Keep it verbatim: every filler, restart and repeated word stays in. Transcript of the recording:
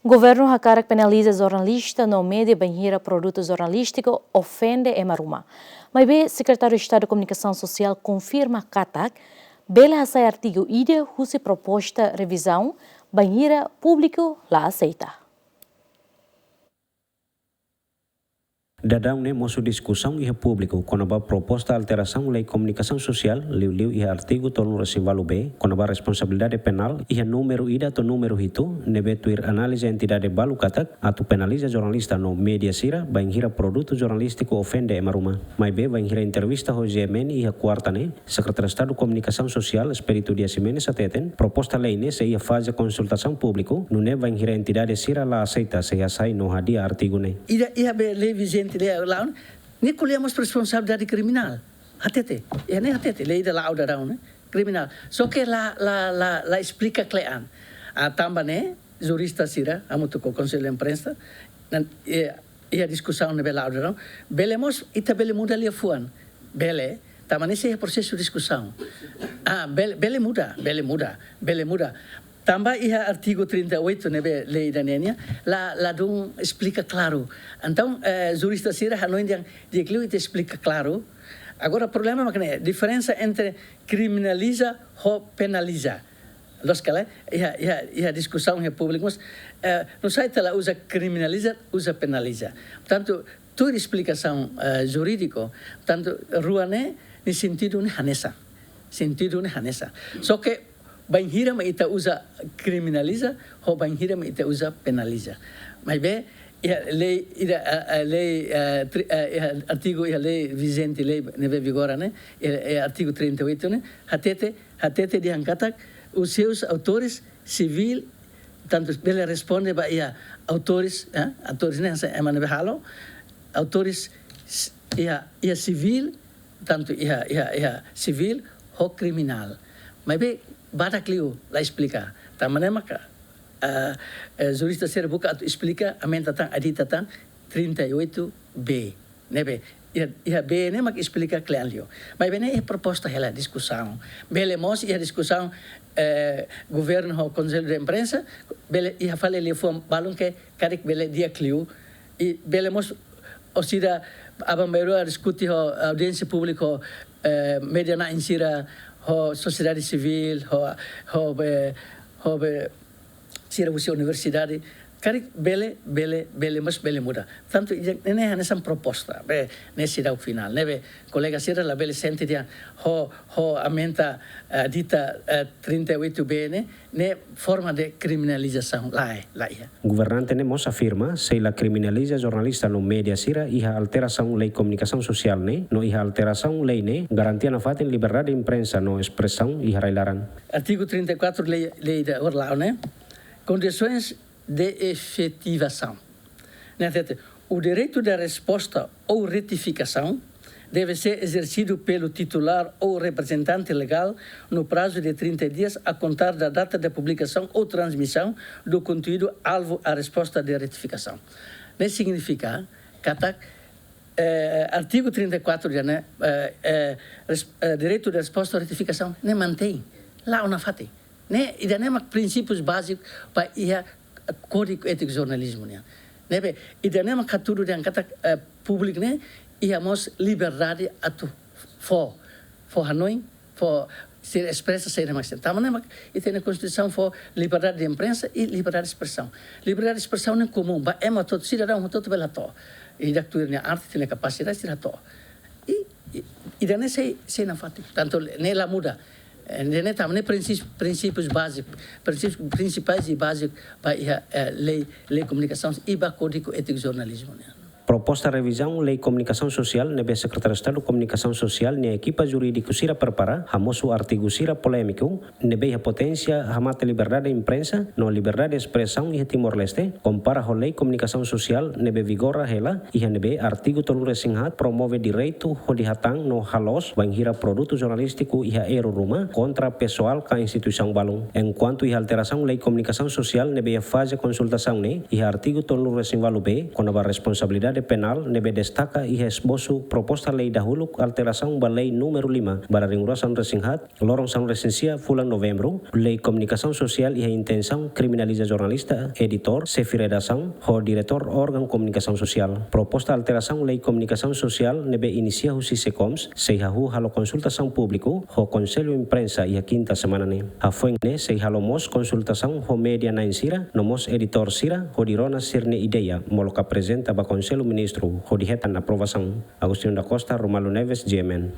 Governu hakarak penaliza jornalista no média bainhira produtu jornalístiku ofende ema ruma. Maibé Sekretáriu Estadu Komunikasaun Sosiál konfirma katak bele hasai artigu ida husi proposta revizaun bainhira públiku la aseita. Daudaun ne'e mosu diskusaun iha públiku kona-ba proposta alterasaun Lei Komunikasaun Sosiál, liuliu iha artigu tolunulu-resin-ualu B, kona-ba responsabilidade penál, iha númeru ida to'o númeru hitu, ne'ebé tuir análize entidade balu katak atu penaliza jornalista no média sira bainhira produtu jornalístiku ofende ema ruma. Maibé bainhira entrevista ho G M N iha kuarta ne'e, Sekretáriu Estadu Komunikasaun Sosiál, Expedito Dias Ximenes hateten, proposta lei ne'e sei iha faze konsultasaun públiku, nune'e bainhira entidade sira la aseita, sei hasai no hadi'a artigu ne'e. Ida iha be lei vijente, lei la'o ne'e ko'alia mós responsabilidade kriminál. Hatete, iha ne'e hatete, lei ida la'o daudaun ne'e kriminál. Só ke la, la, la, la esplika kle'an. Ah, tanba ne'e, jurista sira, hamutuk ho Konsellu Imprensa, ne'e, eh, iha diskusaun ne'ebé la'o daudaun, bele mós ita bele muda liafuan. Bele, tanba ne'e sei iha prosesu diskusaun. Ah, bele, bele muda, bele muda, bele muda. Tanba iha artigu trinta e oito ne'ebé lei ida-ne'e nian, la, ladún esplika klaru. Entaun, eh, jurista sira hanoin dehan di'ak liu ita esplika klaru. Agora, problema mak ne'e, diferensa entre kriminaliza ho penaliza. Loos ka lae, iha, iha, iha diskusaun iha públiku mós, eh, nusá ita la uza kriminaliza, uza penaliza. Portantu, tuir esplikasaun, eh, jurídiku, portantu, rua ne'e, nia sentidu ne'e hanesan. Sentidu ne'e hanesan. Só ke, bainhira mak ita uza kriminaliza, ho bainhira mak ita uza penaliza. Maibé, iha lei, ida, eh, eh, lei, eh, tri-, eh, iha artigu, iha lei vijente, lei ne'ebé vigora ne'e, iha, iha artigu trinta e oito ne'e, hatete, hatete dehan katak, os seus autores civil, portantu, bele responde ba iha autores, eh, autores ne'e hanesan ema ne'ebé halo, autores s-, iha, iha civil, portantu, iha, iha, iha civil ho kriminál. Maibé, badak liu la esplika. Tanba ne'e maka, eh, eh, jurista sira buka atu esplika, aumenta tan, adita tan, trinta e oito B. Ne'ebé, iha, iha B ne'e mak esplika kle'an liu. Maibé ne'e iha proposta hela diskusaun. Bele mós iha diskusaun, eh, governu ho Konsellu de Imprensa, bele iha fali liafuan balun ke karik bele di'ak liu. I bele mós orsida aban-bainrua diskute ho audiénsia públiku, eh, média na'in sira, ho sosiedade sivíl, ho, ho be, ho be, sira husi universidade, karik bele, bele, bele, mas bele muda. Tantu ida-ne'e hanesan proposta, be, ne'e seidauk finál, ne'ebé kolega sira labele sente dehan ho, ho aumenta, eh, dita, eh, trinta e oito B ne'e, ne'e forma de kriminalizasaun, lae, la iha. Governante ne'e mós afirma, sei la kriminaliza jornalista no média sira iha alterasaun Lei Komunikasaun Sosiál ne'e, no iha alterasaun lei ne'e, garantia nafatin liberdade imprensa no espresaun iha rai-laran. Artigu trinta e quatro lei, lei ida ohin la'o ne'e, condições de efetivação. Ne'e hatete, o direito de resposta ou retificação deve ser exercido pelo titular ou representante legal no prazo de trinta dias a contar da data da publicação ou transmissão do conteúdo alvo à resposta de retificação. Ne'e signifika katak, eh, artigu trinta e quatro dehan ne'e, eh, eh, res-, eh, direito de resposta ou retificação ne'e mantein. La'o nafatin. Ne'e, ida-ne'e mak prinsípiu báziku ba iha Kódigu Étiku Jornalizmu nian. Ne'ebé, ida-ne'e mak hatudu dehan katak, eh, públiku ne'e iha mós liberdade atu fó, fó hanoin, fó sira espresa sira mak sira. Tanba ne'e mak ita-nia Konstituisaun fó liberdade de imprensa i liberdade de espresaun. Liberdade de espresaun ne'e komún, ba ema hotu, sidadaun hotu bele hato'o. Ida tuir nia arte, nia kapasidade sira hato'o. I, i, ida-ne'e sei, sei nafatin. Tantu ne'e la muda. Eh, ne'e, ne'e tanba ne'e prinsípiu, prinsípius bázikos, prinsípius prinsipais i bázikos ba iha, eh, lei, lei komunikasaun i ba Kódigu Étiku Jornalizmu nian. Proposta revizaun Lei Komunikasaun Sosiál ne'ebé Sekretáriu Estadu Komunikasaun Sosiál nia ekipa jurídiku sira prepara, hamosu artigu sira polémiku, ne'ebé iha poténsia hamate liberdade imprensa no liberdade espresaun iha Timor-Leste, kompara ho Lei Komunikasaun Sosiál ne'ebé vigora hela, iha ne'ebé artigu tolunulu-resin-haat promove direitu hodi hatán no haloos bainhira produtu jornalístiku iha erru ruma kontra pesoál ka instituisaun balun. Enkuantu iha alterasaun Lei Komunikasaun Sosiál ne'ebé iha faze konsultasaun ne'e, iha artigu tolunulu-resin-ualu B, kona-ba responsabilidade Penal ne'ebé destaka iha esbosu proposta lei dahuluk alterasaun ba lei númeru lima barra rihun rua sanulu resin haat, loron sanulu resin sia fulan Novembru, lei komunikasaun sosiál iha intensaun kriminaliza jornalista, editór, xefe redasaun, ho diretór órgaun komunikasaun sosiál. Proposta alterasaun lei komunikasaun sosiál ne'ebé inisia husi SECOMS, sei hahú halo konsultasaun públiku ho Konsellu Imprensa iha kinta semana ne'e. Hafoin ne'e sei halo mós konsultasaun ho média na'in sira, no mós editór sira, hodi rona sira-nia ideia, molok aprezenta ba Konsellu Ministru, hodi hetan aprovasaun. Agostinho da Costa, Romualdo Neves, G M N.